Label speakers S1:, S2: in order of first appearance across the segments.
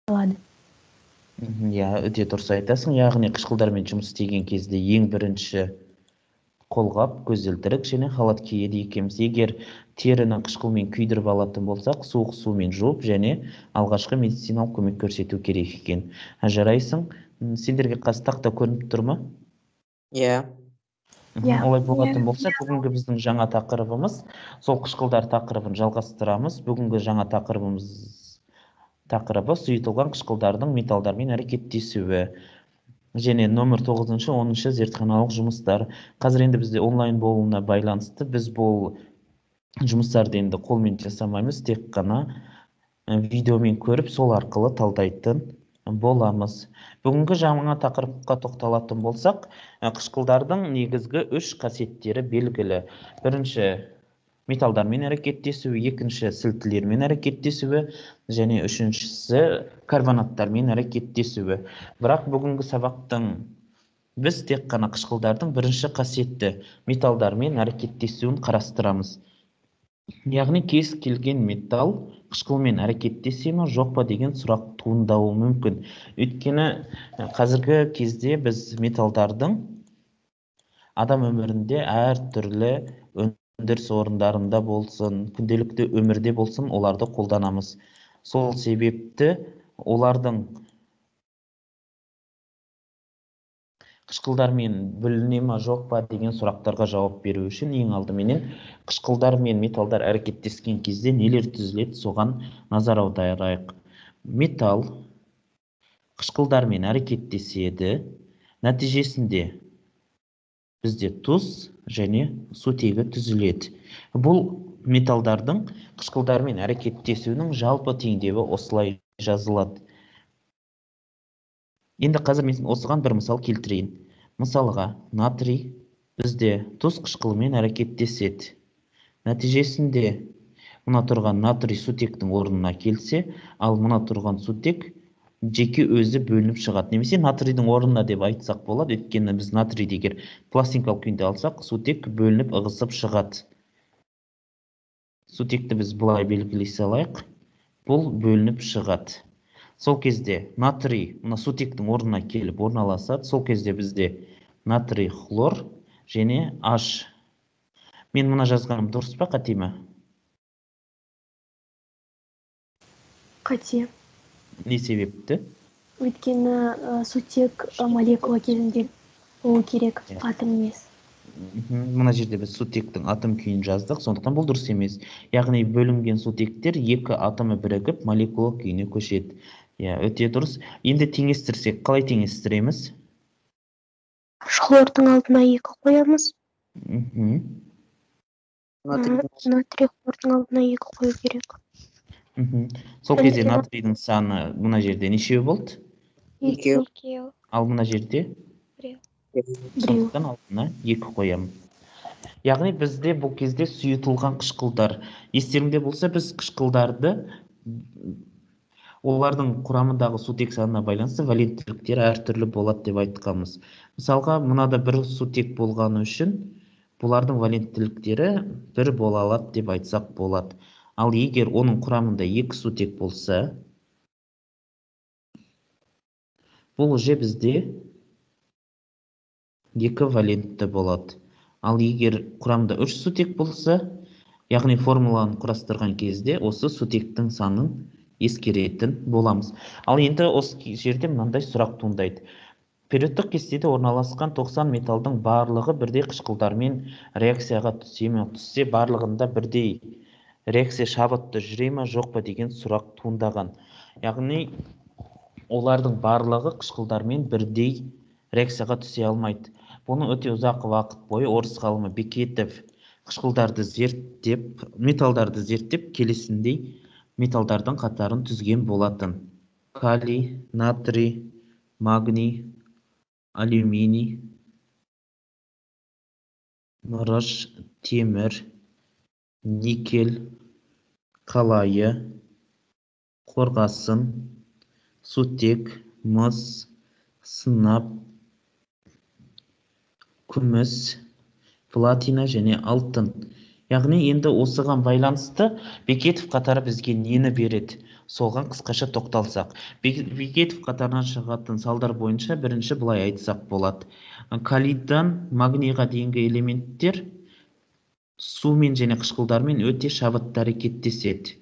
S1: Алады.
S2: Иә, өте дұрыс айтасың. Яғни қышқылдармен жұмыс істеген кезде ең бірінші қолғап, көзілдірік және халат киеді екенбіз. Егер теріні қышқылмен күйдіріп алатын болсақ, суық сумен жуып және алғашқы медициналық көмек көрсету керек екен. Жарайсың. Сендерге қазір тақта көрініп тұр ма?
S3: Иә.
S1: Иә.
S2: Олай болатын болса, бүгінгі біздің жаңа тақырыбымыз, сол қышқылдар тақырыбын жалғастырамыз. Бүгінгі жаңа тақырыбы сұйытылған қышқылдардың металдармен әрекеттесуі және номер 9-шы, 10-шы зертханалық жұмыстар. Қазір енді бізде онлайн болуына байланысты біз бұл жұмыстарды енді қолмен жасамаймыз, тек қана видеомен көріп, сол арқылы талдайтын боламыз. Бүгінгі жаңа тақырыпқа тоқталатын болсақ, қышқылдардың негізгі үш қасиеттері белгілі. Бірінші, металдармен әрекеттесуі, екінші, сілтілермен әрекеттесуі және үшіншісі, карбонаттармен әрекеттесуі. Бірақ бүгінгі сабақтың біз тек қана қышқылдардың бірінші қасиетті металдармен әрекеттесуін қарастырамыз. Яғни кез келген металл қышқылмен әрекеттесе ме, жоқ па деген сұрақ туындауы мүмкін. Өйткені қазіргі кезде біз металдардың адам өмірінде әртүрлі өндіріс орындарында болсын, күнделікті өмірде болсын, оларды қолданамыз. Сол себепті олардың қышқылдармен бөліне ме, жоқ па деген сұрақтарға жауап беру үшін ең алдыменен қышқылдар мен металдар әрекеттескен кезде нелер түзіледі, соған назар аударайық. Металл қышқылдармен әрекеттеседі. Нәтижесінде бізде тұз және сутегі түзіледі. Бұл металдардың қышқылдармен әрекеттесуінің жалпы теңдеуі осылай жазылады. Енді қазір мен осыған бір мысал келтірейін. Мысалға, натрий бізде тұз қышқылымен әрекеттеседі. Нәтижесінде мына тұрған натрий сутектің орнына келсе, ал мына тұрған сутек жеке өзі бөлініп шығады. Немесе натрийдің орнына деп айтсақ болады, өйткені біз натрийді егер пластинкалық күйінде алсақ, сутек бөлініп ығысып шығады. Сутекті біз былай белгілей салайық. Бұл бөлініп шығады. Сол кезде натрий мына сутектің орнына келіп орналасады. Сол кезде бізде натрий хлор және H. Мен мына жазғаным дұрыс па, қате ме?
S1: Қате.
S2: Не себепті?
S1: Өйткені сутек молекула кезінде болу керек, атом емес.
S2: Мына жерде біз сутектің атом күйін жаздық, сондықтан бұл дұрыс емес. Яғни бөлінген сутектер екі атомы бірігіп молекула күйіне көшеді. Иә, өте дұрыс. Енді теңестірсек, қалай теңестіреміз?
S4: Хлордың алдына 2 қоямыз. Натрий хлордың алдына 2 қою керек.
S2: Сол кезде натрийдің саны мына жерде нешеу болды?
S3: 2.
S2: Ал мына жерде?
S4: 1.
S2: Сондықтан алдына 2 қоямын. Яғни бізде бұл кезде сұйытылған қышқылдар. Естеріңде болса, біз қышқылдарды олардың құрамындағы сутек санына байланысты валенттіліктері әртүрлі болады деп айтқанбыз. Мысалға, мынада бір сутек болғаны үшін бұлардың валенттіліктері бір бола алады деп айтсақ болады. Ал егер оның құрамында 2 сутек болса, бұл уже бізде 2 валентті болады. Ал егер құрамында 3 сутек болса, яғни формуланы құрастырған кезде осы сутектің санын ескеретін боламыз. Ал енді осы жерде мынандай сұрақ туындайды. Периодтық кестеде орналасқан 90 металдың барлығы бірдей қышқылдармен реакцияға түсе ме, түссе барлығында бірдей реакция шабытты жүре ме, жоқ па деген сұрақ туындаған. Яғни олардың барлығы қышқылдармен бірдей реакцияға түсе алмайды. Бұны өте ұзақ уақыт бойы орыс ғалымы Бекетов қышқылдарды зерттеп, металдарды зерттеп, келесіндей металдардың қатарын түзген болатын. Калий, натрий, магний, алюминий, мырыш, темір, никель, қалайы, қорғасын, сутек, мыс, сынап, күміс, платина және алтын. Яғни енді осыған байланысты Бекетов қатары бізге нені береді? Соған қысқаша тоқталсақ. Бекетов қатарынан шығатын салдар бойынша бірінші былай айтсақ болады. Калийдан магнийға дейінгі элементтер сумен және қышқылдармен өте шабытты әрекеттеседі.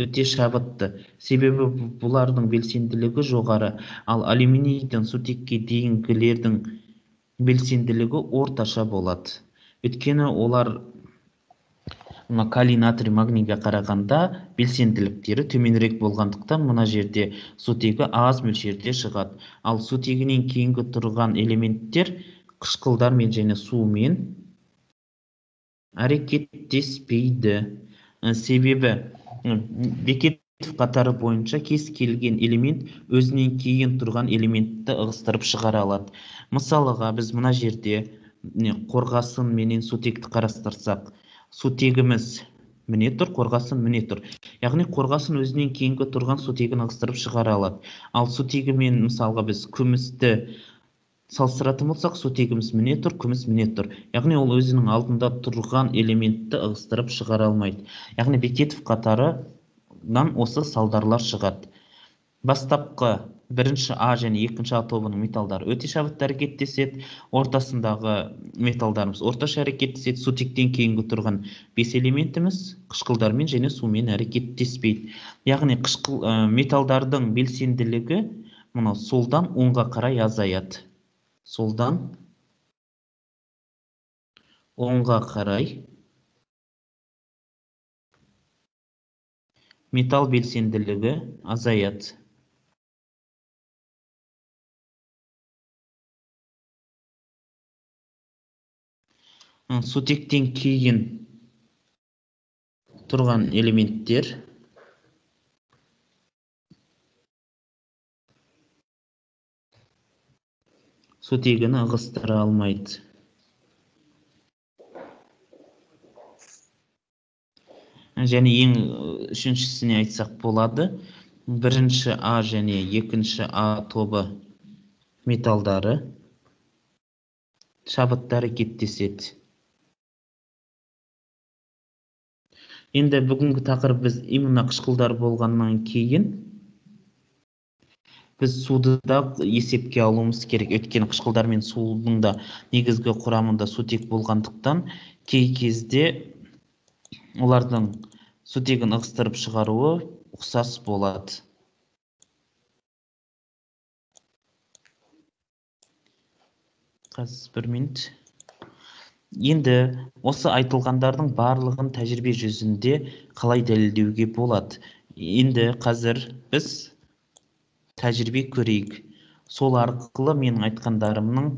S2: Өте шабытты. Себебі бұлардың белсенділігі жоғары, ал алюминийден сутекке дейінгілердің белсенділігі орташа болады. Өйткені олар мына калий, натрий, магнийге қарағанда белсенділіктері төменірек болғандықтан мына жерде сутегі аз мөлшерде шығады. Ал сутегінен кейінгі тұрған элементтер қышқылдармен және сумен әрекеттеспейді. Себебі Бекетов қатары бойынша кез келген элемент өзінен кейін тұрған элементті ығыстырып шығара алады. Мысалыға біз мына жерде қорғасын менен сутекті қарастырсақ, сутегіміз міне тұр, қорғасын міне тұр. Яғни қорғасын өзінен кейінгі тұрған сутегін ығыстырып шығара алады. Ал сутегімен мысалға біз күмісті салыстыратын болсақ, сутегіміз міне тұр, күміс міне тұр. Яғни ол өзінің алдында тұрған элементті ығыстырып шығара алмайды. Яғни Бекетов қатарынан осы салдарлар шығады. Бастапқы бірінші А және екінші А тобының металдары өте шабытты әрекеттеседі. Ортасындағы металдарымыз орташа әрекеттеседі. Сутектен кейінгі тұрған 5 элементіміз қышқылдармен және сумен әрекеттеспейді. Яғни қышқыл металдардың белсенділігі мынау солдан оңға қарай азаяды. Солдан оңға қарай металл белсенділігі азаяды. Сутектен кейін тұрған элементтер сутегіні ығыстыра алмайды. Және ең үшіншісіне айтсақ болады. Бірінші А және екінші А тобы металдары шабытты әрекеттеседі. Енді бүгінгі тақырып біз именно қышқылдар болғаннан кейін біз суды да есепке алуымыз керек. Өйткені қышқылдар мен судың да негізгі құрамында сутек болғандықтан кей кезде олардың сутегін ығыстырып шығаруы ұқсас болады. Қазір бір минут. Енді осы айтылғандардың барлығын тәжірибе жүзінде қалай дәлелдеуге болады? Енді қазір біз тәжірибе көрейік. Сол арқылы менің айтқандарымның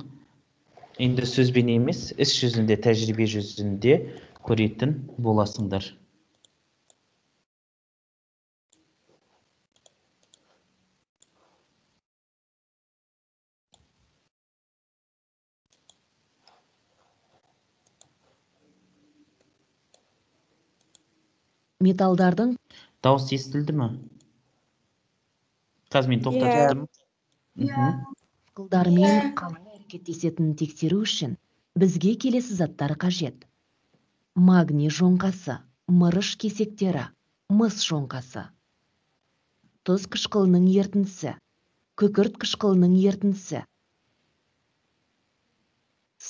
S2: енді сөзбен емес, іс жүзінде, тәжірибе жүзінде көретін боласыңдар.
S5: Металдардың
S2: дауыс естілді ме? Қазір мен тоқтатып тұрмын.
S5: Қышқылдармен қалай әрекеттесетінін тексеру үшін бізге келесі заттар қажет. Магний жоңғасы, мырыш кесектері, мыс жоңғасы, тұз қышқылының ерітіндісі, күкірт қышқылының ерітіндісі,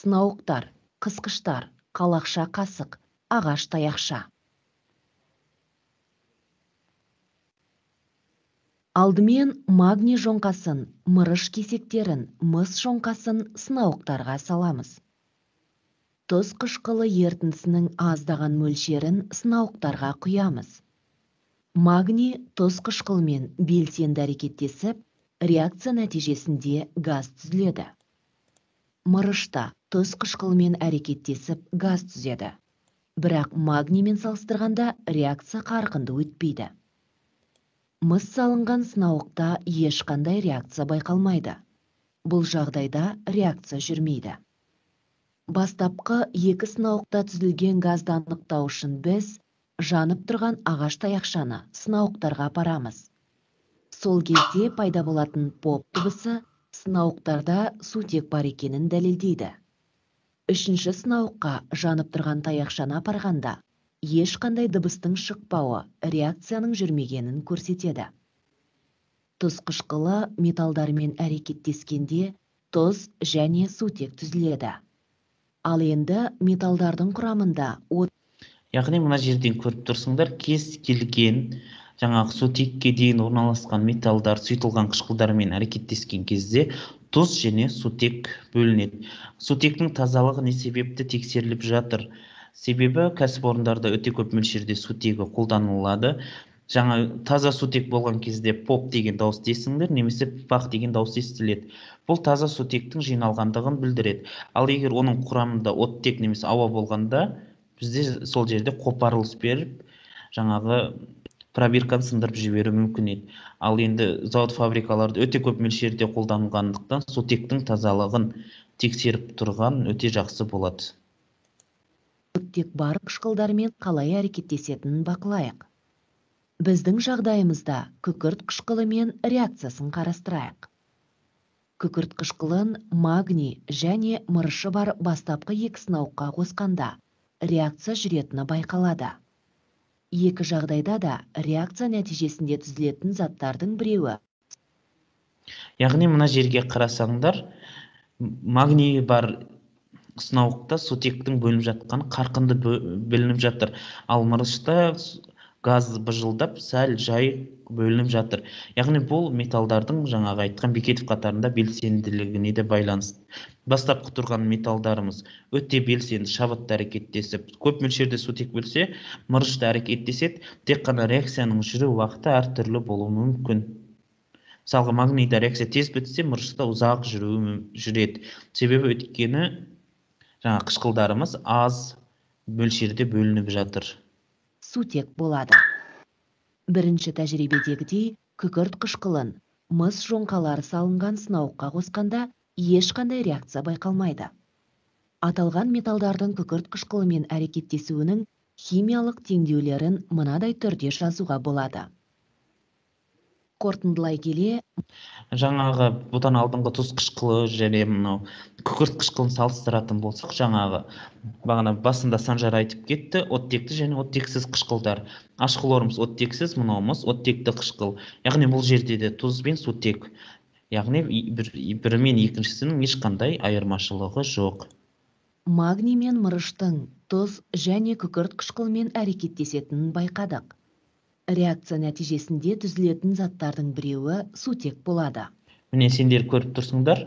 S5: сынауықтар, қысқыштар, қалақша қасық, ағаш таяқша. Алдымен магний жоңғасын, мырыш кесектерін, мыс жоңғасын сынауықтарға саламыз. Тұз қышқылы ерітіндісінің аздаған мөлшерін сынауықтарға құямыз. Магний тұз қышқылымен белсенді әрекеттесіп, реакция нәтижесінде газ түзіледі. Мырышта тұз қышқылымен әрекеттесіп газ түзеді. Бірақ магниймен салыстырғанда реакция қарқынды өтпейді. Мыс салынған сынауықта ешқандай реакция байқалмайды. Бұл жағдайда реакция жүрмейді. Бастапқы екі сынауықта түзілген газды анықтау үшін біз жанып тұрған ағаш таяқшаны сынауықтарға апарамыз. Сол кезде пайда болатын поп дыбысы сынауықтарда сутек бар екенін дәлелдейді. Үшінші сынауыққа жанып тұрған таяқшаны апарғанда Ешқандай дыбыстың шықпауы реакцияның жүрмегенін көрсетеді. Тұз қышқылы металдармен әрекеттескенде тұз және сутек түзіледі. Ал енді металдардың құрамында
S2: Яғни мына жерден көріп тұрсыңдар, кез келген жаңағы сутекке дейін орналасқан металдар сұйытылған қышқылдармен әрекеттескен кезде тұз және сутек бөлінеді. Сутектің тазалығы не себепті тексеріліп жатыр? Себебі кәсіпорындарда өте көп мөлшерде сутегі қолданылады. Жаңа таза сутек болған кезде поп деген дауыс естіңдер, немесе пах деген дауыс естіледі. Бұл таза сутектің жиналғандығын білдіреді. Ал егер оның құрамында оттек немесе ауа болғанда, бізде сол жерде қопарылыс беріп, жаңағы пробирканы сындырып жіберу мүмкін еді. Ал енді зауыт фабрикаларда өте көп мөлшерде қолданылғандықтан сутектің тазалығын тексеріп тұрған өте жақсы болады.
S5: Оттек бар қышқылдармен қалай әрекеттесетінін бақылайық. Біздің жағдайымызда күкірт қышқылымен реакциясын қарастырайық. Күкірт қышқылын магний және мырышы бар бастапқы екі сынауыққа қосқанда реакция жүретіні байқалады. Екі жағдайда да реакция нәтижесінде түзілетін заттардың біреуі.
S2: Яғни мына жерге қарасаңдар, магний бар сынауықта сутектің бөлініп жатқаны қарқынды бөлініп жатыр. Ал мырышта газ быжылдап сәл жай бөлініп жатыр. Яғни бұл металдардың жаңағы айтқан Бекетов қатарында белсенділігіне де байланысты. Бастапқы тұрған металдарымыз өте белсенді, шабытты әрекеттесіп, көп мөлшерде сутек бөлсе, мырышта әрекеттеседі. Тек қана реакцияның жүру уақыты әртүрлі болуы мүмкін. Мысалға, магнийда реакция тез бітсе, мырышта ұзақ жүреді. Себебі өйткені жаңа қышқылдарымыз аз мөлшерде бөлініп жатыр.
S5: Сутек болады. Бірінші тәжірибедегідей күкірт қышқылын мыс жоңқалары салынған сынауыққа қосқанда ешқандай реакция байқалмайды. Аталған металдардың күкірт қышқылымен әрекеттесуінің химиялық теңдеулерін мынадай түрде жазуға болады. Қорытындылай келе,
S2: жаңағы бұдан алдыңғы тұз қышқылы және мынау күкірт қышқылын салыстыратын болсақ, жаңағы бағана басында Санжар айтып кетті, оттекті және оттексіз қышқылдар. Аш хлорымыз оттексіз, мынауымыз оттекті қышқыл. Яғни бұл жерде де тұз бен сутек. Яғни бірі мен екіншісінің ешқандай айырмашылығы жоқ.
S5: Магний мен мырыштың тұз және күкірт қышқылымен әрекеттесетінін байқадық. Реакция нәтижесінде түзілетін заттардың біреуі сутек болады.
S2: Міне сендер көріп тұрсыңдар,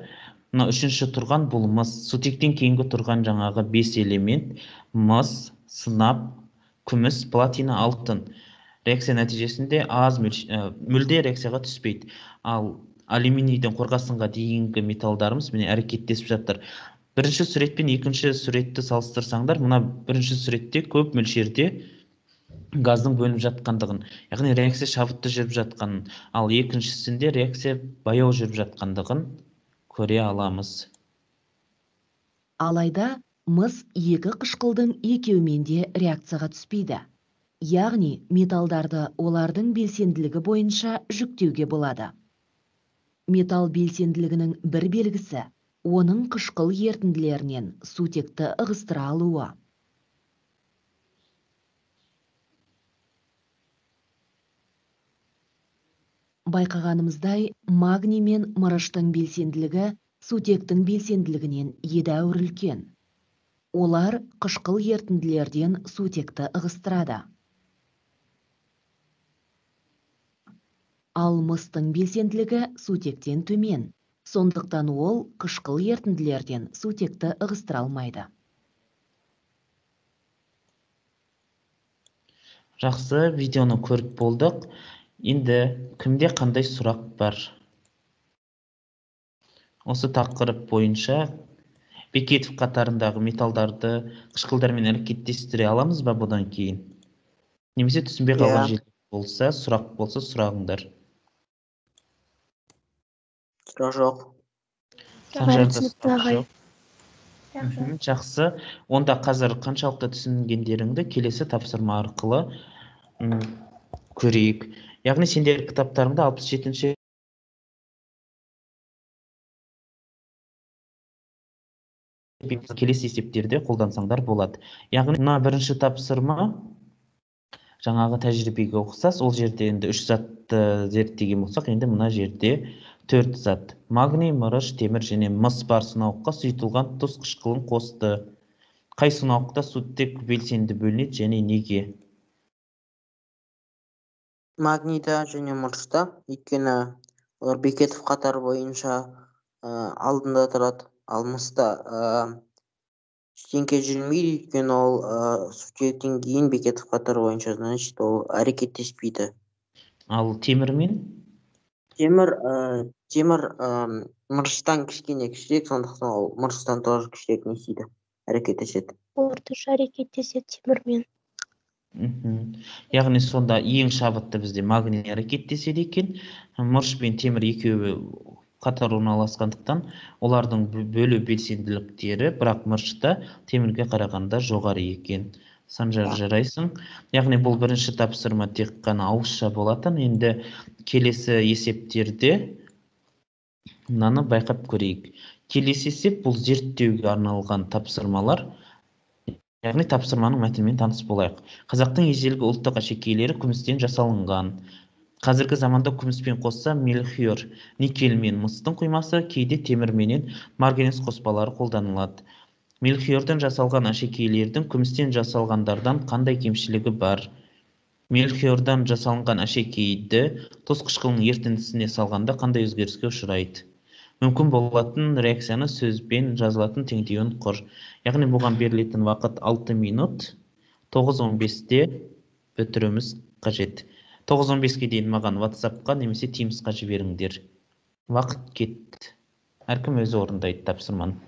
S2: мына үшінші тұрған бұл мыс. Сутектен кейінгі тұрған жаңағы 5 элемент мыс, сынап, күміс, платина, алтын. Реакция нәтижесінде аз мүлде реакцияға түспейді. Ал алюминийден қорғасынға дейінгі металдарымыз міне әрекеттесіп жатыр. Бірінші сурет пен екінші суретті салыстырсаңдар, мына бірінші суретте көп мөлшерде газдың бөлініп жатқандығын, яғни реакция шабытты жүріп жатқанын, ал екіншісінде реакция баяу жүріп жатқандығын көре аламыз.
S5: Алайда мыс екі қышқылдың екеуімен де реакцияға түспейді. Яғни металдарды олардың белсенділігі бойынша жүктеуге болады. Металл белсенділігінің бір белгісі оның қышқыл ерітінділерінен сутекті ығыстыра алуы. Байқағанымыздай, магний мен мырыштың белсенділігі сутектің белсенділігінен едәуір үлкен. Олар қышқыл ерітінділерден сутекті ығыстырады. Ал мыстың белсенділігі сутектен төмен, сондықтан ол қышқыл ерітінділерден сутекті ығыстыра алмайды.
S2: Жақсы, видеоны көріп болдық. Енді кімде қандай сұрақ бар? Осы тақырып бойынша Бекетов қатарындағы металдарды қышқылдармен әрекеттестіре аламыз ба бұдан кейін? Немесе түсінбей қалған жер болса, сұрақ болса сұрағыңдар.
S3: Сұрақ жоқ.
S2: Санжарда сұрақ жоқ. Жақсы. Онда қазір қаншалықты түсінгендеріңді келесі тапсырма арқылы көрейік. Яғни сендер кітаптарыңда 67-ші келесі есептерде қолдансаңдар болады. Яғни мына бірінші тапсырма Жаңағы тәжірибеге ұқсас, ол жерде енді 3 затты зерттеген болсақ, енді мына жерде 4 зат. Магний, мырыш, темір және мыс бар сынауыққа сұйытылған тұз қышқылын қосты. Қай сынауықта сутек белсенді бөлінеді және неге?
S3: Магнийда және мырышта, өйткені олар Бекетов қатары бойынша алдында тұрады, ал мыста ештеңке жүрмейді, өйткені ол сутектен кейін Бекетов қатары бойынша, значит, ол әрекеттеспейді.
S2: Ал темірмен?
S3: Темір мырыштан кішкене кішірек, сондықтан ол мырыштан тоже кішірек не істейді, әрекеттеседі.
S4: Орташа әрекеттеседі темірмен.
S2: Яғни сонда ең шабытты бізде магний әрекеттеседі екен. Мырыш пен темір екеуі қатар орналасқандықтан олардың бөлу белсенділіктері, бірақ мырышта темірге қарағанда жоғары екен. Санжар, жарайсың. Яғни бұл бірінші тапсырма тек қана ауызша болатын. Енді келесі есептерде мынаны байқап көрейік. Келесі есеп бұл зерттеуге арналған тапсырмалар. Яғни тапсырманың мәтінімен таныс болайық. Қазақтың ежелгі ұлттық әшекейлері күмістен жасалынған. Қазіргі заманда күміспен қосса мельхиор, никель мен мыстың құймасы, кейде темір менен марганец қоспалары қолданылады. Мельхиордан жасалған әшекейлердің күмістен жасалғандардан қандай кемшілігі бар? Мельхиордан жасалынған әшекейді тұз қышқылының ерітіндісіне салғанда қандай өзгеріске ұшырайды? Мүмкін болатын реакцияны сөзбен жазылатын теңдеуін құр. Яғни бұған берілетін уақыт 6 минут, 9:15-те бітіруіміз қажет. 9:15-ке дейін маған WhatsApp-қа немесе Teams-қа жіберіңдер. Уақыт кетті. Әркім өзі орындайды тапсырманы.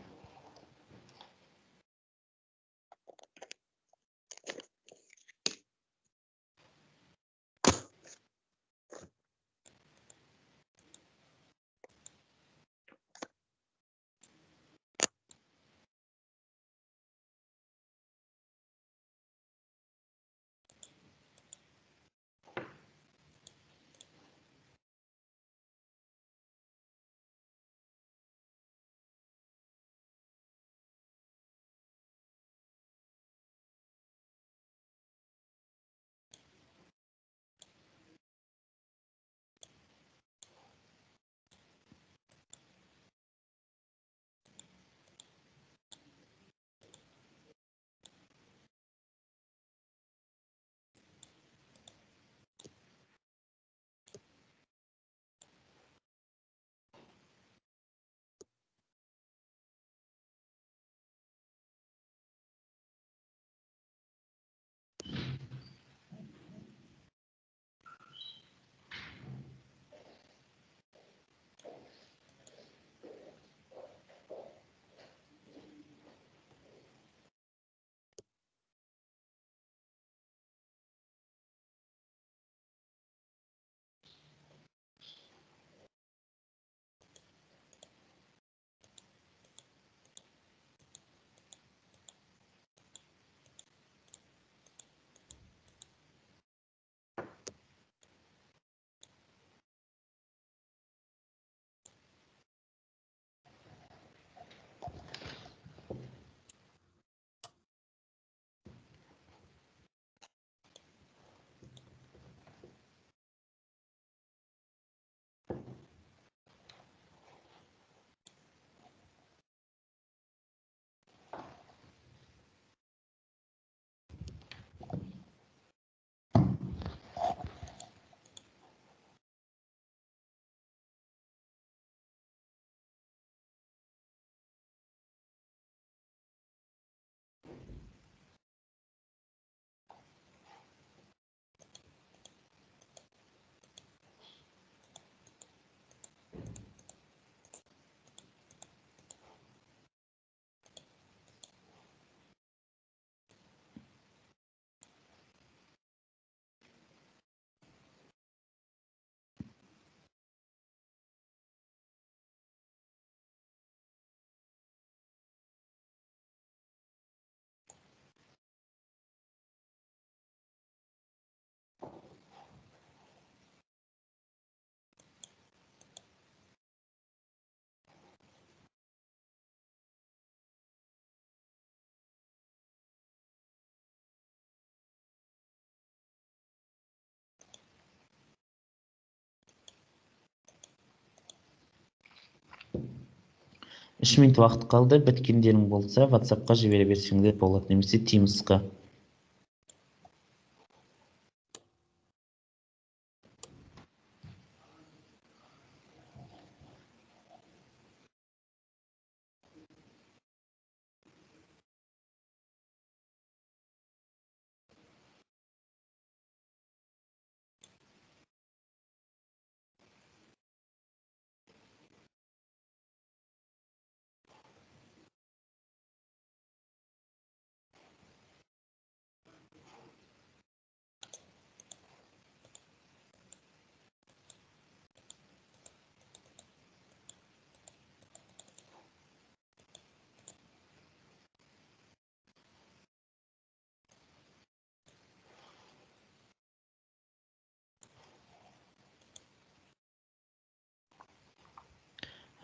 S2: 3 минут уақыт қалды. Біткендерің болса, WhatsApp-қа жібере берсеңдер болады, немесе Teams-қа.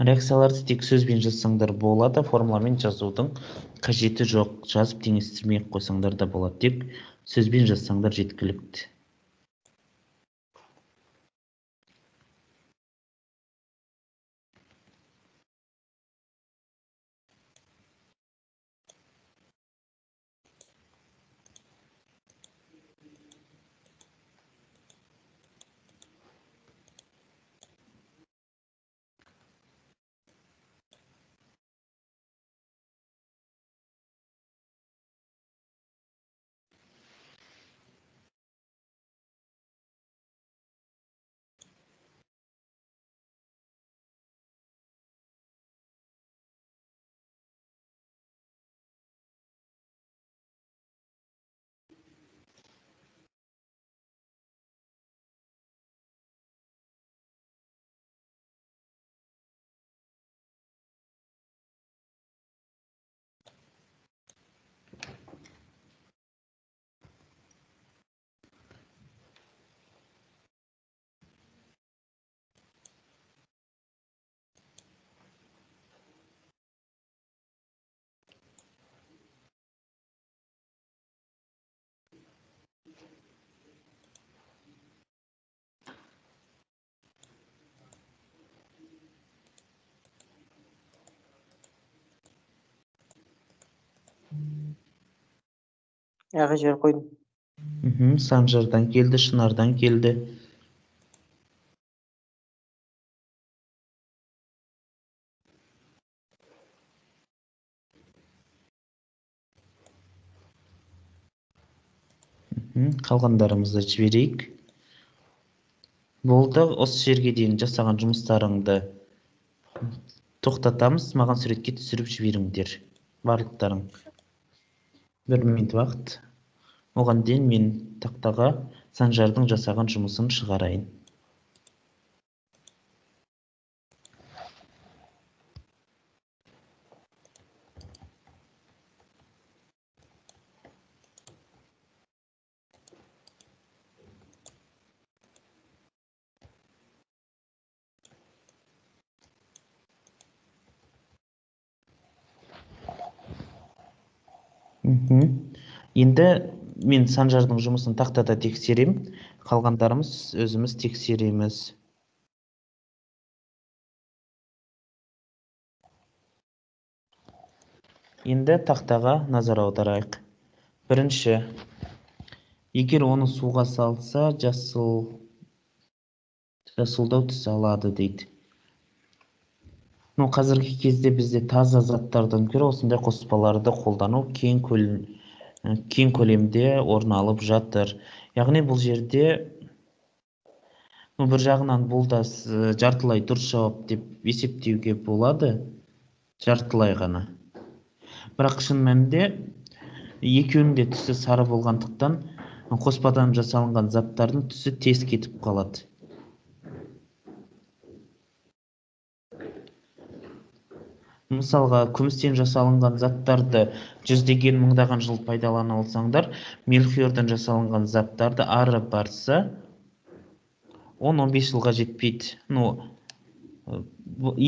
S2: Реакцияларды тек сөзбен жазсаңдар болады, формуламен жазудың қажеті жоқ. Жазып теңестірмей қойсаңдар да болады, тек сөзбен жазсаңдар жеткілікті.
S3: Аға, жіберіп қойдым.
S2: Санжардан келді, Шынардан келді. Қалғандарымызды жіберейік. Болды, осы жерге дейін жасаған жұмыстарыңды тоқтатамыз. Маған суретке түсіріп жіберіңдер. Барлықтарың. 1 минут уақыт. Оған дейін мен тақтаға Санжардың жасаған жұмысын шығарайын. Енді мен Санжардың жұмысын тақтада тексерем, қалғандарымыз өзіміз тексереміз. Енді тақтаға назар аударайық. Бірінші, егер оны суға салса, жасылдау түс алады дейді. Қазіргі кезде бізде таза заттардан гөрі осындай қоспаларды қолдану кең көлемде орын алып жатыр. Яғни бұл жерде бір жағынан бұл да жартылай дұрыс жауап деп есептеуге болады, жартылай ғана. Бірақ шын мәнінде екеуінің де түсі сары болғандықтан қоспадан жасалынған заттардың түсі тез кетіп қалады. Мысалға, күмістен жасалынған заттарды жүздеген мыңдаған жыл пайдалана алсаңдар, мельхиордан жасалынған заттарды ары барса 10-15 жылға жетпейді.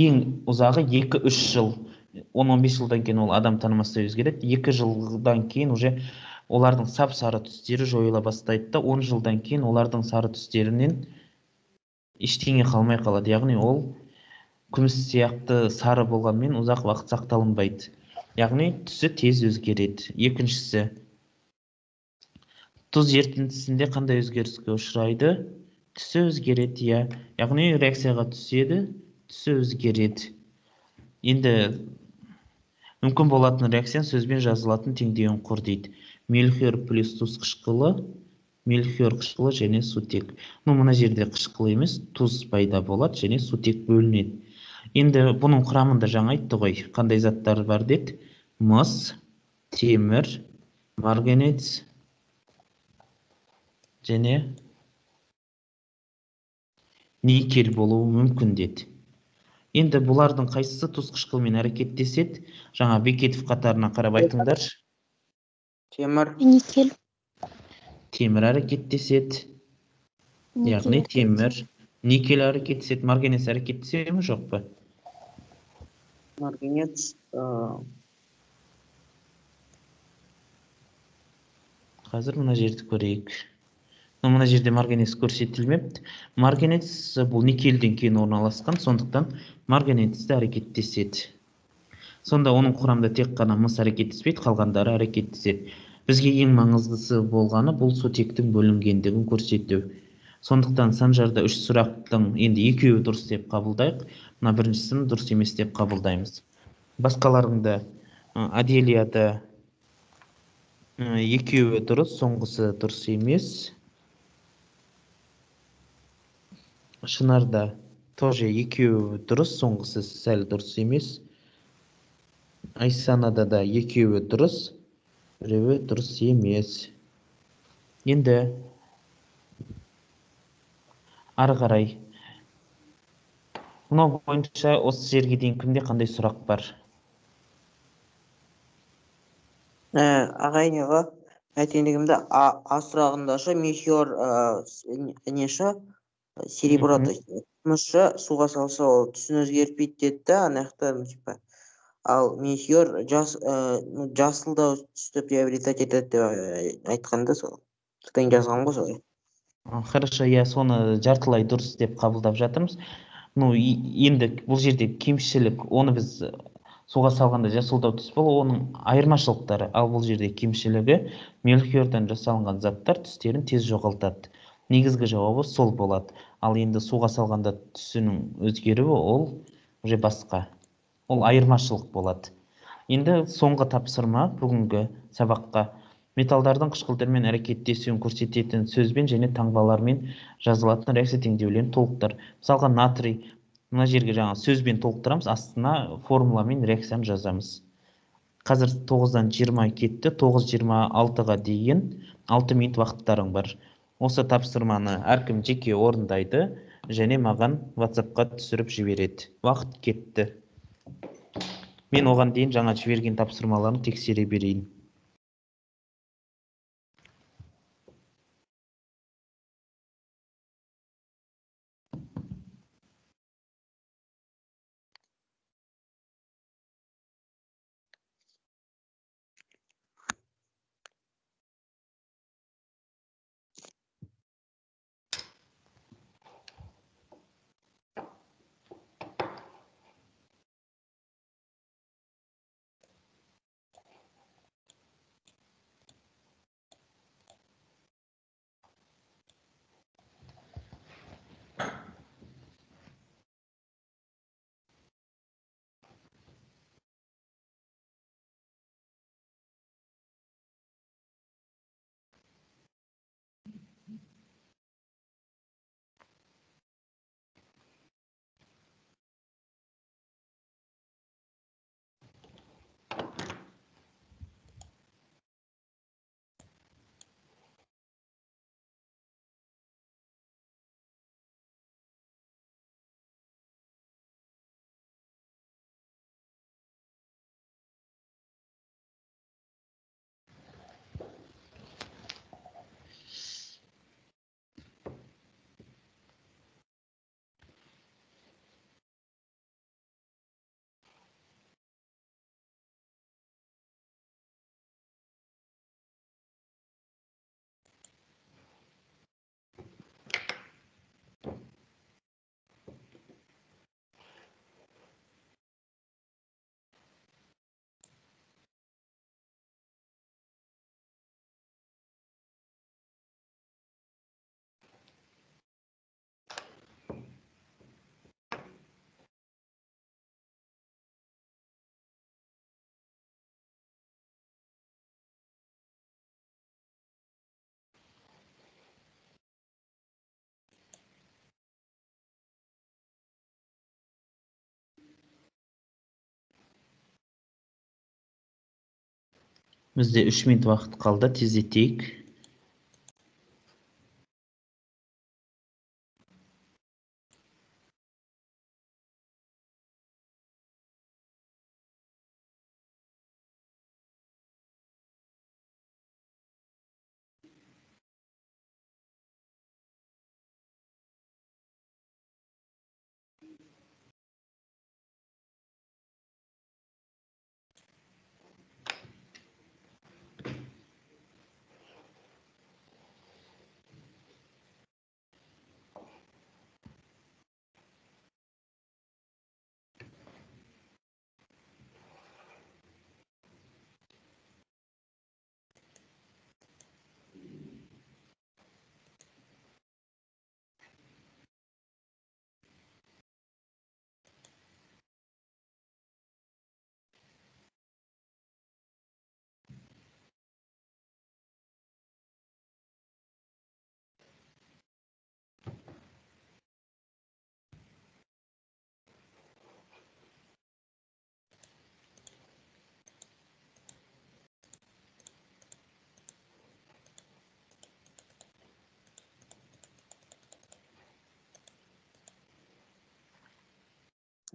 S2: Ең ұзағы 2-3 жыл. 10-15 жылдан кейін ол адам танымастай өзгереді. 2 жылдан кейін уже олардың сап-сары түстері жойыла бастайды да, 10 жылдан кейін олардың сары түстерінен ештеңе қалмай қалады. Яғни ол Күміс сияқты сары болғанмен ұзақ уақыт сақталынбайды. Яғни түсі тез өзгереді. Екіншісі, тұз ерітіндісінде қандай өзгеріске ұшырайды? Түсі өзгереді, иә. Яғни реакцияға түседі, түсі өзгереді. Енді мүмкін болатын реакцияны сөзбен жазылатын теңдеуін құр дейді. Мельхиор плюс тұз қышқылы, мельхиор қышқылы және сутек. Ну, мына жерде қышқыл емес, тұз пайда болады және сутек бөлінеді. Енді бұның құрамында жаңа айтты ғой, қандай заттар бар деді? Мыс, темір, марганец және никель болуы мүмкін деді. Енді бұлардың қайсысы тұз қышқылмен әрекеттеседі? Жаңа Бекетов қатарына қарап айтыңдаршы.
S3: Темір.
S4: Никель.
S2: Темір әрекеттеседі. Яғни темір, никель әрекеттеседі, марганец әрекеттесе ме, жоқ па?
S3: Марганец.
S2: Қазір мына жерді көрейік. Мына жерде марганец көрсетілмепті. Марганец бұл никельден кейін орналасқан, сондықтан марганецті әрекеттеседі. Сонда оның құрамында тек қана мыс әрекеттеспейді, қалғандары әрекеттеседі. Бізге ең маңыздысы болғаны бұл сутектің бөлінгендігін көрсету. Сондықтан Санжарда 3 сұрақтың енді екеуі дұрыс деп қабылдайық, мына біріншісін дұрыс емес деп қабылдаймыз. Басқаларында Аделияда екеуі дұрыс, соңғысы дұрыс емес. Шынарда тоже екеуі дұрыс, соңғысы сәл дұрыс емес. Айсанада да екеуі дұрыс, біреуі дұрыс емес. Енді ары қарай. Мынау бойынша осы жерге дейін кімде қандай сұрақ бар?
S3: Ағай, неға айтайын дегенімде, А сұрағындашы мельхиор неші серебро, күмісші суға салса ол түсін өзгертпейді деді да, ана жақта типа. Ал мельхиор жасылдау түсті приобретать етеді деп айтқанда сол. Содан жазған ғой солай.
S2: Хорошо, я соны жартылай дұрыс деп қабылдап жатырмыз. Ну, енді бұл жерде кемшілік, оны біз суға салғанда жасылдау түс болу, оның айырмашылықтары. Ал бұл жерде кемшілігі мельхиордан жасалынған заттар түстерін тез жоғалтады. Негізгі жауабы сол болады. Ал енді суға салғанда түсінің өзгеруі ол уже басқа. Ол айырмашылық болады. Енді соңғы тапсырма бүгінгі сабаққа. Металдардың қышқылдармен әрекеттесуін көрсететін сөзбен және таңбалармен жазылатын реакция теңдеулерін толықтыр. Мысалға натрий, мына жерге жаңа сөзбен толықтырамыз, астына формуламен реакцияны жазамыз. Қазір 9:20 кетті, 9:26-ға дейін 6 минут уақыттарың бар. Осы тапсырманы әркім жеке орындайды және маған WhatsApp-қа түсіріп жібереді. Уақыт кетті. Мен оған дейін жаңа жіберген тапсырмаларын тексере берейін. Бізде 3 минут уақыт қалды, тездетейік.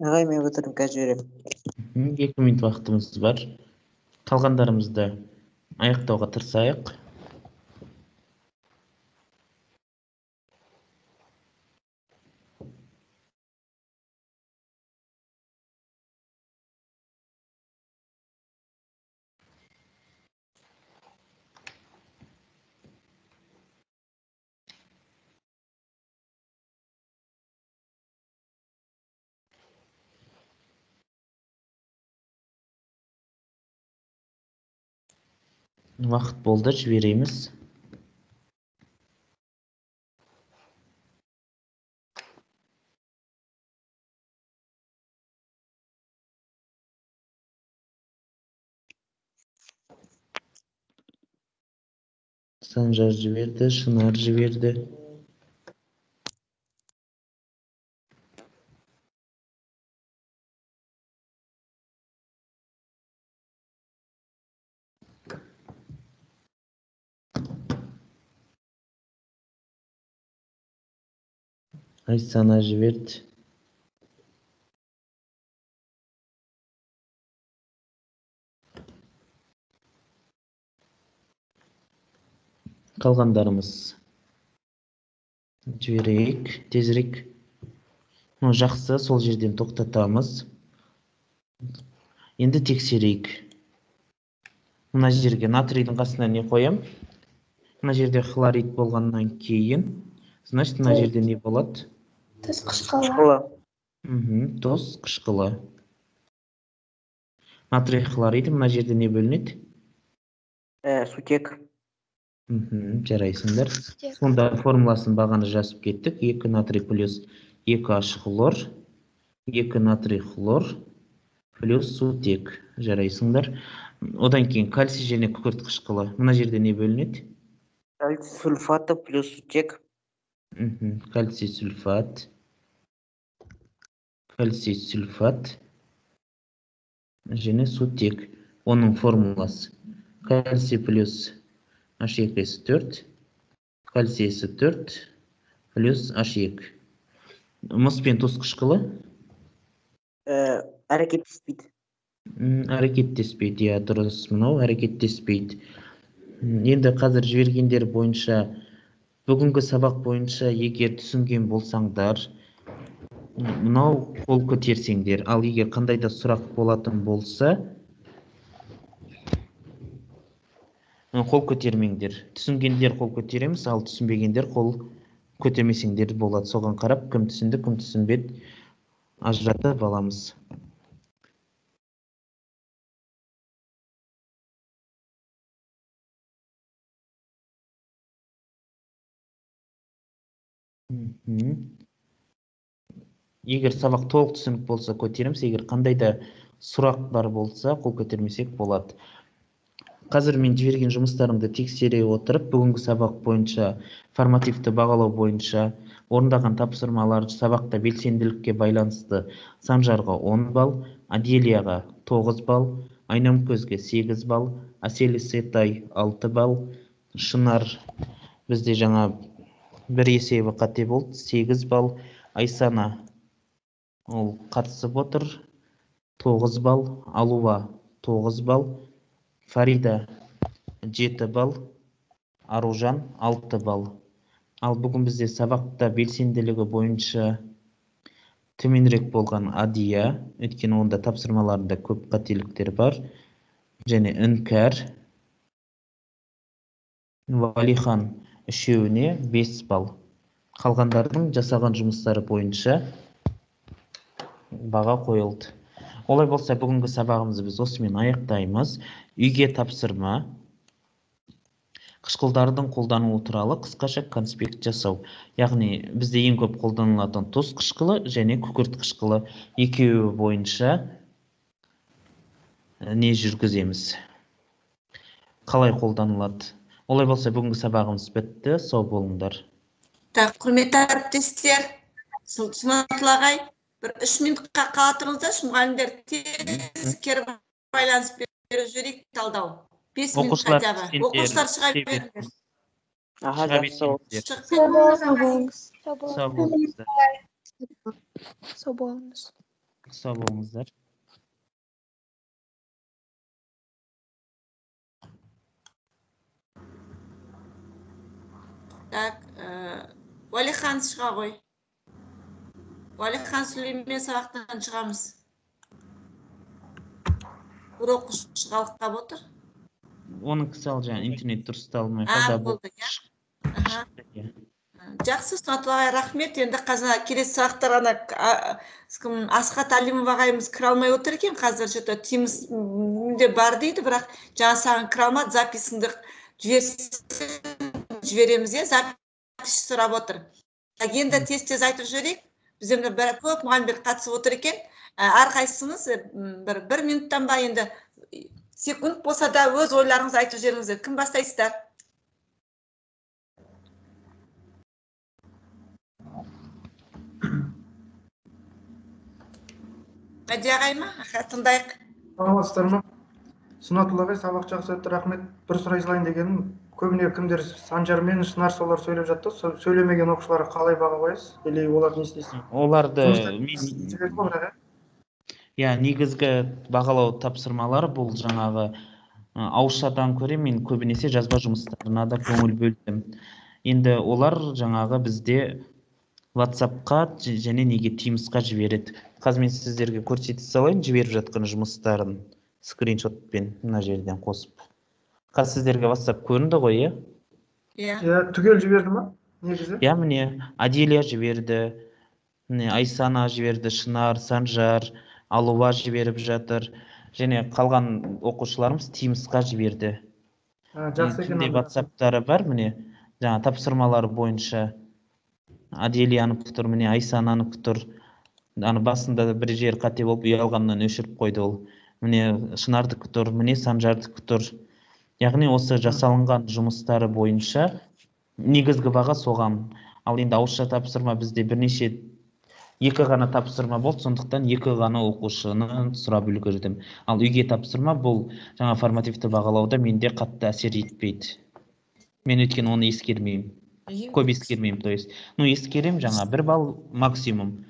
S3: Ағай, мен бітірдім, қазір жіберемін.
S2: 2 минут уақытымыз бар. Қалғандарымызды аяқтауға тырысайық. Уақыт болды, жібереміз. Санжар жіберді, Шынар жіберді. Айсана жіберді. Қалғандарымыз жіберейік тезірек. Жақсы, сол жерден тоқтатамыз. Енді тексерейік. Мына жерге натрийдің қасына не қоям? Мына жерде хлорид болғаннан кейін, значит, мына жерде не болады?
S1: Тұз қышқылы.
S2: Тұз қышқылы. Натрий хлориді мына жерде не бөлінеді?
S3: Сутек.
S2: Жарайсыңдар. Сонда формуласын бағана жазып кеттік. 2 натрий плюс 2 H хлор, 2 натрий хлор плюс сутек. Жарайсыңдар. Одан кейін кальций және күкірт қышқылы. Мына жерде не бөлінеді?
S3: Кальций сульфаты плюс сутек.
S2: Кальций сульфат. Кальций сульфат және сутек. Оның формуласы кальций плюс H2S4, кальций S4 плюс H2. Мыс пен тұз қышқылы
S3: әрекеттеспейді.
S2: Әрекеттеспейді, иә, дұрыс, мынау әрекеттеспейді. Енді қазір жібергендер бойынша, бүгінгі сабақ бойынша егер түсінген болсаңдар, мынау қол көтерсеңдер, ал егер қандай да сұрақ болатын болса, қол көтермеңдер. Түсінгендер қол көтереміз, ал түсінбегендер қол көтермесеңдер болады. Соған қарап кім түсінді, кім түсінбеді ажыратып аламыз. Егер сабақ толық түсінік болса көтереміз, егер қандай да сұрақ бар болса қол көтермесек болады. Қазір мен жіберген жұмыстарымды тексере отырып, бүгінгі сабақ бойынша, формативті бағалау бойынша орындаған тапсырмалар, сабақта белсенділікке байланысты Санжарға 10 балл, Аделияға 9 балл, Айнамкөзге 8 балл, Әсел Исетай 6 балл, Шынар бізде жаңа бір есебі қате болды, 8 балл, Айсана ол қатысып отыр, 9 балл, Алуа 9 балл, Фарида 7 балл, Аружан 6 балл. Ал бүгін бізде сабақта белсенділігі бойынша төменірек болған Адия, өйткені онда тапсырмаларында көп қателіктер бар, және Іңкәр, Валихан үшеуіне 5 балл. Қалғандардың жасаған жұмыстары бойынша баға қойылды. Олай болса, бүгінгі сабағымызды біз осымен аяқтаймыз. Үйге тапсырма: қышқылдардың қолданылуы туралы қысқаша конспект жасау. Яғни бізде ең көп қолданылатын тұз қышқылы және күкірт қышқылы, екеуі бойынша не жүргіземіз, қалай қолданылады. Олай болса, бүгінгі сабағымыз бітті. Сау болыңдар.
S6: Так, құрметті әріптестер, Сұнатұлла ағай, бір 3 минутқа қала тұрыңыздаршы, мұғалімдер тез кері байланыс беріп жіберейік, талдау. 5 минут хотя бы. Оқушылар шыға беріңдер.
S3: Аха, жақсы.
S1: Сау болыңыз.
S2: Сау болыңыздар.
S1: Сау болыңыз.
S2: Сау болыңыздар.
S6: Так, Уәлихан шыға ғой. Уәлихан Сүлеймен сабақтан шығамыз. Бір оқушы қалықтап отыр.
S2: Оның кісі ал жаңа интернет дұрысталмай
S6: қалды. Болды, иә. Жақсы, Сұнатұлла ағай, рахмет. Енді қазір келесі сабақтар ана Асхат Әлімов ағайымыз кіре алмай отыр екен. Қазір что-то Teams-де бар дейді, бірақ жаңа саған кіре алмады. Записіңді жібереміз, иә, запись сұрап отыр. Енді тез-тез айтып жіберейік. Бізде мына көп мұғалімдер қатысып отыр екен. Әрқайсыңыз бір минуттан ба енді секунд болса да өз ойларыңызды айтып жіберіңіздер. Кім бастайсыздар? Мәди ағай ма? Аха, тыңдайық.
S7: Саламатсыздар ма? Сұнатұлла ағай, сабақ жақсы өтті, рахмет. Бір сұрай салайын дегенім, көбіне кімдер Санжар мен Шынар солар сөйлеп жатты. Сөйлемеген оқушыларға қалай баға қоясыз? Или олар не істейсіз?
S2: Оларды иә, негізгі бағалау тапсырмалары бұл жаңағы ауызшадан көре мен көбінесе жазба жұмыстарына да көңіл бөлдім. Енді олар жаңағы бізде WhatsApp-қа және неге Teams-қа жібереді. Қазір мен сіздерге көрсете салайын жіберіп жатқан жұмыстарын скриншотпен мына жерден қосып. Қазір сіздерге WhatsApp көрінді ғой, иә?
S6: Иә.
S7: Иә, түгел жіберді ма? Негізі?
S2: Иә, міне Аделия жіберді, міне Айсана жіберді, Шынар, Санжар, Алуа жіберіп жатыр. Және қалған оқушыларымыз Teams-қа жіберді.
S7: Жақсы екен.
S2: WhatsApp-тары бар, міне жаңа тапсырмалар бойынша Аделиянікі тұр, міне Айсананікі тұр. Аны басында бір жер қате болып ұялғаннан өшіріп қойды ол. Міне Шынардікі тұр, міне Санжардікі тұр. Яғни осы жасалынған жұмыстары бойынша негізгі баға соған. Ал енді ауызша тапсырма бізде бірнеше екі ғана тапсырма болды, сондықтан екі ғана оқушыны сұрап үлгердім. Ал үйге тапсырма бұл жаңа формативті бағалауда менде қатты әсер етпейді. Мен өйткені оны ескермеймін. Көп ескермеймін, то есть. Ну, ескерем жаңа 1 балл максимум.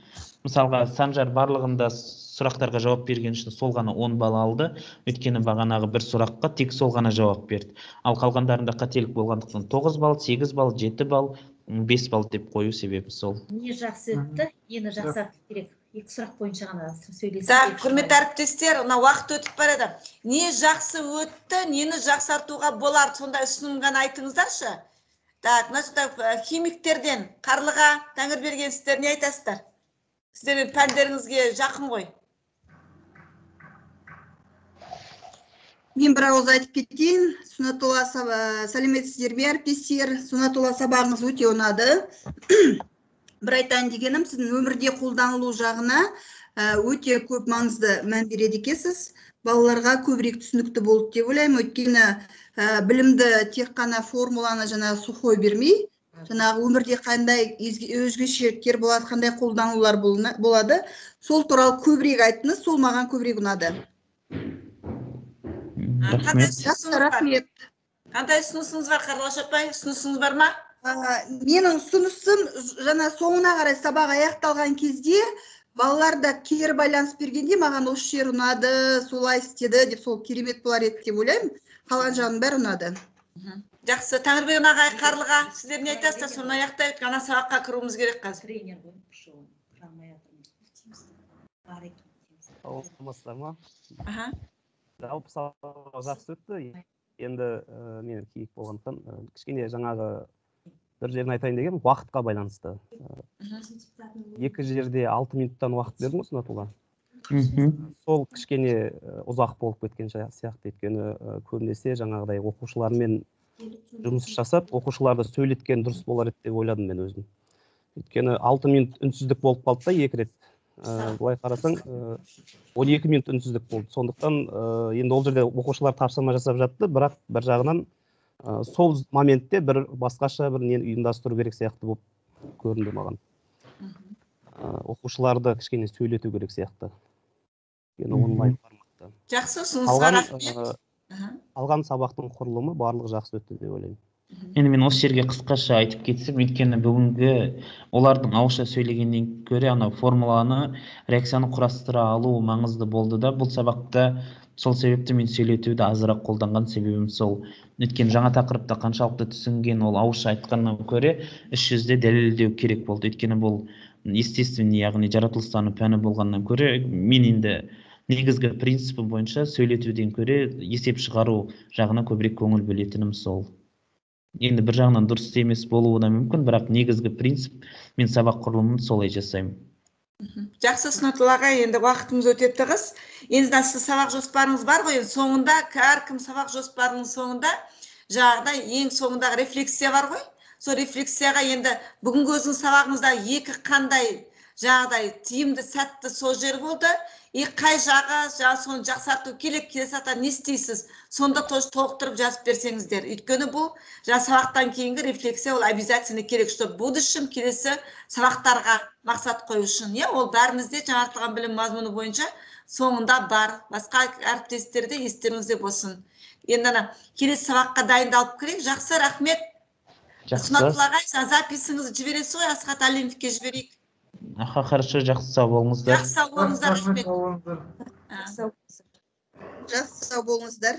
S2: Мысалға, Санжар барлығында сұрақтарға жауап берген үшін сол ғана 10 балл алды. Өйткені бағанағы бір сұраққа тек сол ғана жауап берді. Ал қалғандарында қателік болғандықтан 9 балл, 8 балл, 7 балл, 5 балл деп қою себебі сол.
S8: Не жақсы өтті, нені жақсарту керек? Екі сұрақ бойынша ғана сөйлесіп.
S6: Так, құрметті әріптестер, мына уақыт өтіп барады. Не жақсы өтті, нені жақсартуға болар, сондай ұсыным ғана айтыңыздаршы. Так, мына химиктерден Қарлыға, Тәңірберген, сіздер не айтасыздар? Сіздердің пәндеріңізге жақын ғой.
S9: Мен бір ауыз айтып кетейін. Сұнатұлла, сәлеметсіздер ме әріптестер? Сұнатұлла, сабағыңыз өте ұнады. Бір айтайын дегенім, сіздің өмірде қолданылу жағына өте көп маңызды мән береді екенсіз. Балаларға көбірек түсінікті болды деп ойлаймын. Өйткені білімді тек қана формуланы жаңағы сухой бермей, жаңағы өмірде қандай өзгешеліктер болады, қандай қолданулар болады, сол туралы көбірек айттыңыз, сол маған көбірек ұнады.
S2: Рахмет.
S9: Жақсы, рахмет.
S6: Қандай ұсынысыңыз бар, Қарлығаш апай? Ұсынысыңыз бар ма?
S9: Менің ұсынысым, жаңа соңына қарай сабақ аяқталған кезде балалар да кері байланыс бергенде, маған осы жер ұнады, солай істеді деп, сол керемет болар еді деп ойлаймын. Қалған жағының бәрі ұнады.
S6: Жақсы. Тәңірберген ағай, Қарлыға, сіздер не айтасыздар? Соны аяқтайық, ана сабаққа кіруіміз керек қазір.
S8: Тренер ғой, кіре алмай жатырмыз. Бар екен.
S10: Саламатсыздар ма?
S6: Аха.
S10: Жалпы сабақ жақсы өтті. Енді мен кейік болғандықтан, кішкене жаңағы бір жерін айтайын дегенім, уақытқа байланысты. Екі жерде 6 минуттан уақыт бердім ғой, Сунатулла. Сол кішкене ұзақ болып кеткен сияқты, өйткені көбінесе жаңағыдай оқушылармен жұмыс жасап, оқушыларды сөйлеткен дұрыс болар еді деп ойладым мен өзім. Өйткені 6 минут үнсіздік болып қалды да екі рет. Былай қарасаң, 12 минут үнсіздік болды. Сондықтан енді ол жерде оқушылар тапсырма жасап жатты, бірақ бір жағынан сол моментте бір басқаша бір нені ұйымдастыру керек сияқты болып көрінді маған. Оқушыларды кішкене сөйлету керек сияқты. Өйткені онлайн форматта.
S6: Жақсы, ұсынысқа рахмет.
S10: Алған сабақтың құрылымы барлығы жақсы өтті деп ойлаймын.
S2: Енді мен осы жерге қысқаша айтып кетсем, өйткені бүгінгі олардың ауызша сөйлегеннен көрі анау формуланы, реакцияны құрастыра алу маңызды болды да бұл сабақта. Сол себепті мен сөйлетуді азырақ қолданған себебім сол. Өйткені жаңа тақырыпта қаншалықты түсінген ол ауызша айтқаннан көрі іс жүзінде дәлелдеу керек болды. Өйткені бұл естественный, яғни жаратылыстану пәні болғаннан көрі, мен енді негізгі принципі бойынша сөйлетуден көрі есеп шығару жағына көбірек көңіл бөлетінім сол. Енді бір жағынан дұрыс емес болуы да мүмкін, бірақ негізгі принцип мен сабақ құрылымын солай жасаймын.
S6: Жақсы, Сунатулла ағай, енді уақытымыз өте тығыз. Енді сіз сабақ жоспарыңыз бар ғой, енді соңында әркім сабақ жоспарының соңында жаңағыдай ең соңындағы рефлексия бар ғой. Сол рефлексияға енді бүгінгі өзіңіз сабағыңызда екі қандай жаңағыдай тиімді, сәтті сол жер болды, и қай жағы жаңа соны жақсарту керек, келесі сабақта не істейсіз, сонда тоже толықтырып жазып берсеңіздер. Өйткені бұл жаңа сабақтан кейінгі рефлексия ол обязательно керек, чтобы в будущем келесі сабақтарға мақсат қою үшін. Иә, ол бәрімізде жаңартылған білім мазмұны бойынша соңында бар. Басқа әріптестерде естеріңізде болсын. Енді ана келесі сабаққа дайындалып кірейік. Жақсы, рахмет.
S2: Жақсы.
S6: Сунатулла ағай, записіңізді жібересіз ғой, Асхат Әлімовке жіберейік.
S2: Аха, хорошо, жақсы, сау болыңыздар.
S6: Жақсы, сау болыңыздар, рахмет.
S7: Сау болыңыздар.
S9: Жақсы, сау болыңыздар.